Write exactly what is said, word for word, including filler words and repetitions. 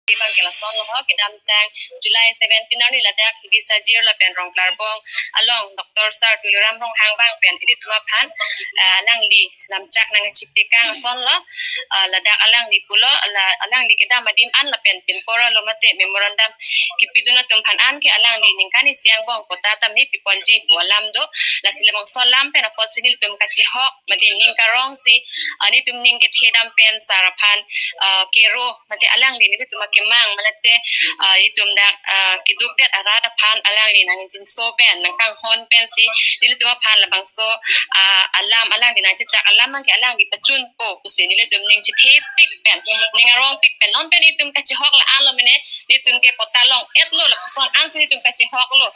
Abang ke lason lo ho, kedamtang July seventeen arni ladak Hidi Sajir lapen Rongklarbong along Doctor Sir Tuliram Ronghang abang pen ilitum aphan, ah, alangli lamchak nangchiktekang ason lo, ah, ladak alangli pulo, ala, alangli kedam adim an lapen pinpora lo mate memorandum kipidun atum aphan an ke alangli ningkan isi angbong patta tame piponji pu alam do, lasi labangso alam pen apotsi nelitum kachihok mate ning karong si, ah, nelitum ning kethe dam pen sar aphan, ah, kero mate alangli nelitum akemang mate, ah, nelitum dak, ah, keduk det arat aphan alangli nangjinso pen nangkanghon pensi nelitum aphan labangso, ah, alam alangli nangchechak alam abang ke alangli pachunpo pusi nelitum ning chithepik pen ning arongpik pen non pen nelitum kachihok la-an lo mene, nelitum ke patta long-et lo lapuson ansi nelitum kachihok lo.